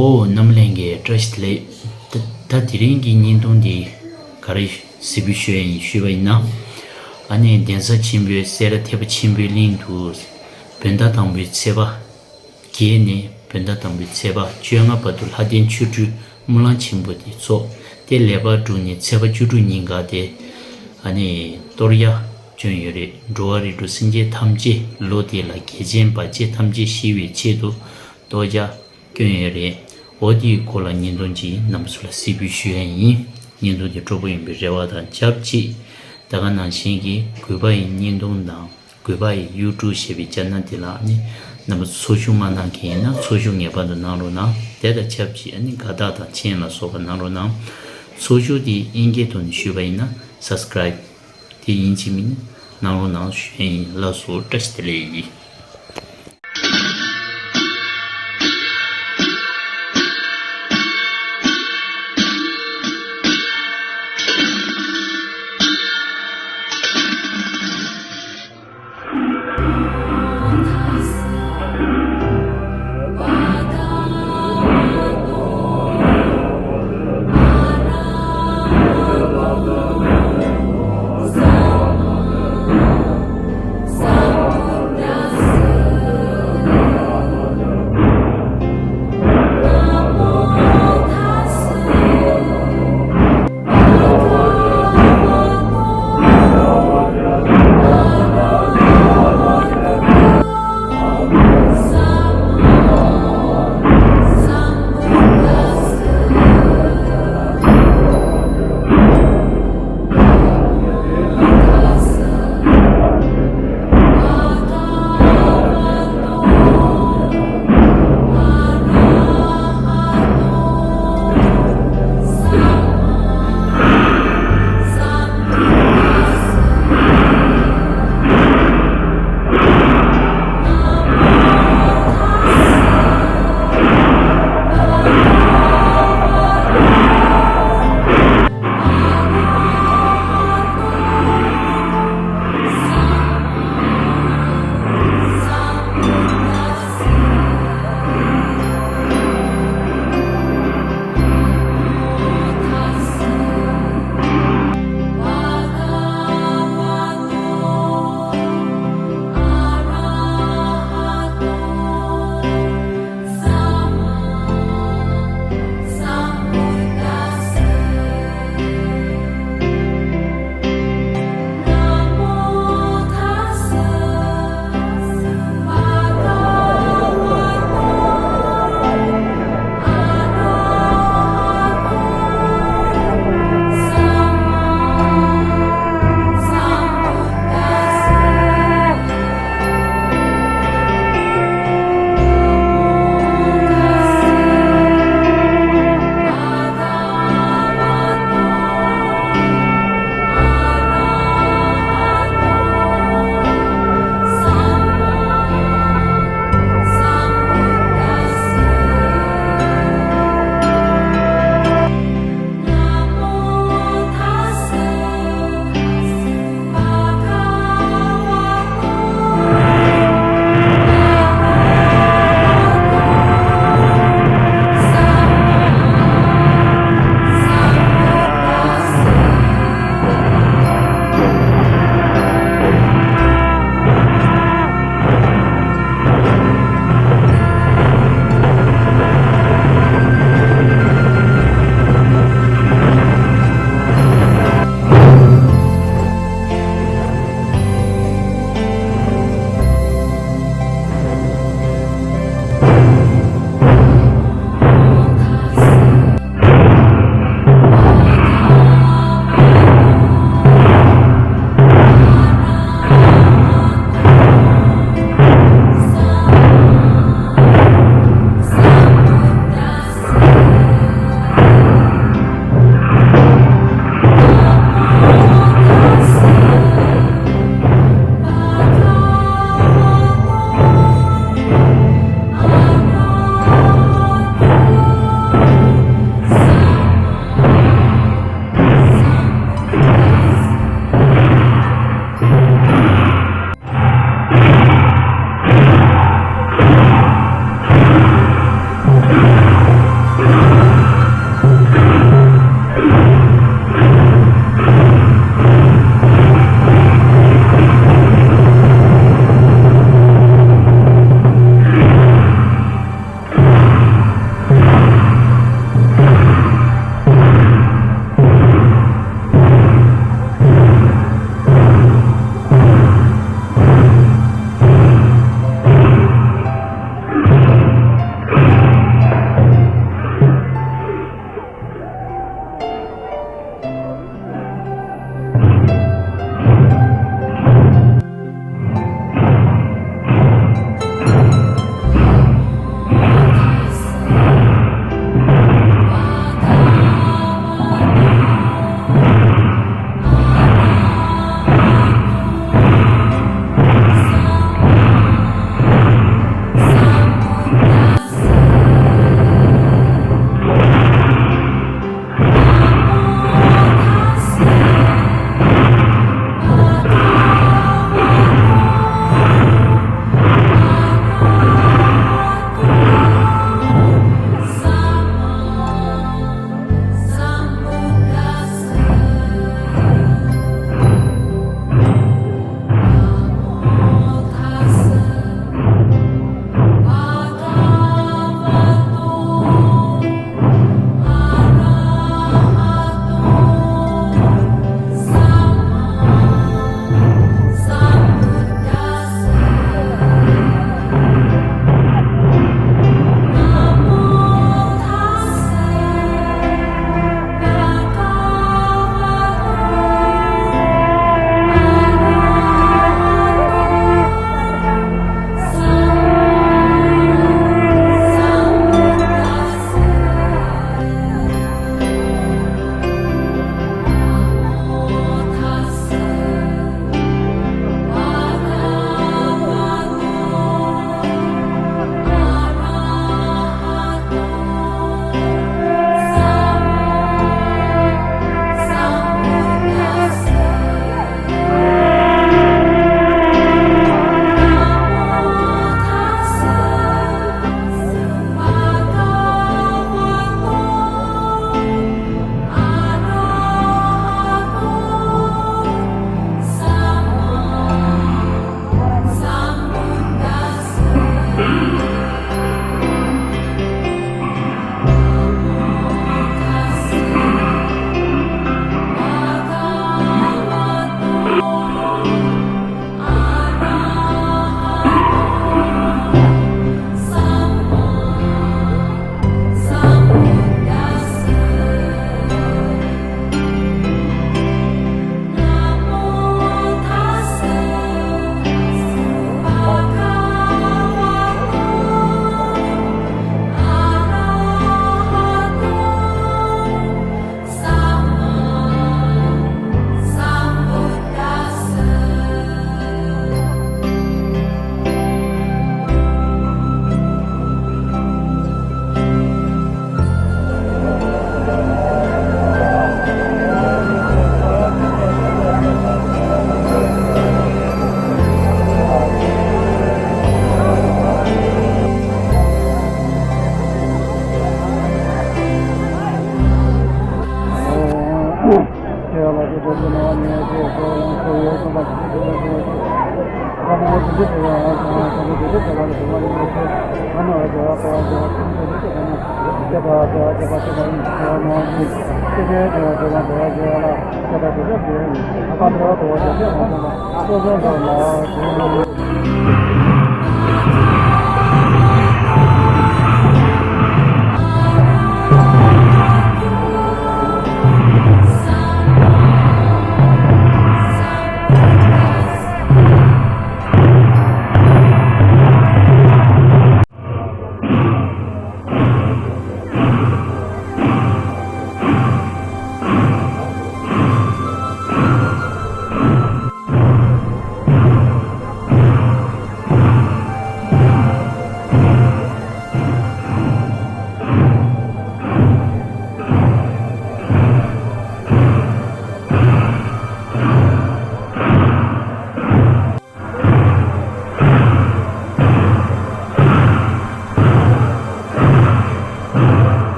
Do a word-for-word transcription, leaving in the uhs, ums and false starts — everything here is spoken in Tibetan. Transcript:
ཨོ་རྣམ་གླིང་གི་བཀྲ་ཤིས་བདེ་ལེགས། ད་ད་དེ་རིང་གི་བརྙན་ཐུང་འདི་ག་རེ་གཟིགས་འབུལ་ཞུ་ཡ་ཡིན་ཞུས་པ་ཡིན་ན། ཨ་ནི་གདན་ས་ཆེན་པོའི་སེ་ར་ཐེག་པ་ཆེན་པོའི་གླིང་དུ་བོད་ཟླ་དང་པོའི་ཚེས་པ་བརྒྱད་ནས་བོད་ཟླ་དང་པོའི་ཚེས་པ་བཅོ་ལྔ་བར་དུ་ལྷ་ལྡན་ཆོ་འཕྲུལ་སྨོན་ལམ་ཆེན་པོ་དེ་ཚོགས་ཏེ། ལེགས་པར་གྲུབ་ནས་ཚེས་པ་བཅུ་དྲུག་ཉིན་ག་དེ་ཨ་ནི་གཏོར་རྒྱག་བྱུང་ཡོད་རེད། འགྲོ་བ་རིགས་དྲུག་སེམས་ཅན་ཐམས་ཅད་ལོ་དེ་ལ་རྒྱལ་ཆེན་བར་ཆད་ཐམས་ཅད་ཞི་བའི་ཆེད་དུ་གཏོར་རྒྱག་བསྐྱོན་ཡོད་རེད། འོ་དེའི་སྐོར་ལ་བརྙན་ཐུང་ཅིག་རྣམ་པ་ཚོ་ལ་གཟིགས་འབུལ་ཞུ་ཡ་ཡིན། བརྙན་ཐུང་དེ་སྤྲོ་པོ་ཡིན་པའི་རེ་བ་དང་ཆབས་ཅིག་ད་ག་ནང་བཞིན་གྱི་གུས་པ་ཡི་བརྙན་ཐུང་དང་གུས་པ་ཡི་ཡུ་ཊུབ་ཞེས་པའི་ཅེ་ནལ་དེ་ལ་ནི་རྣམ་པ་ཚོ་ཚོགས་ཞུགས་མ་གནང་མཁན་ཡིན་ན་ཚོགས་ཞུགས་ངེས་པར་དུ་གནང་རོགས་གནང་། དེ་དང་ཆབས་ཅིག་ཨ་ནི་དགའ་རྟགས་དང་མཆན་ལ་སོགས་པ་གནང་རོགས་གནང་། ཚོགས་ཞུགས་དེ་ཨིན་སྐད་ཐོག་ནས་ཞུས་པ་ཡིན་ན་སབ་སི་ཀ་རའིབ་དེ་ཡིན་གཅིག་མིན་གནང་རོགས་གནང་ཞུ་ཡ་ཡིན། ལགས་སོ། བཀྲ་ཤིས་བདེ་ལེགས།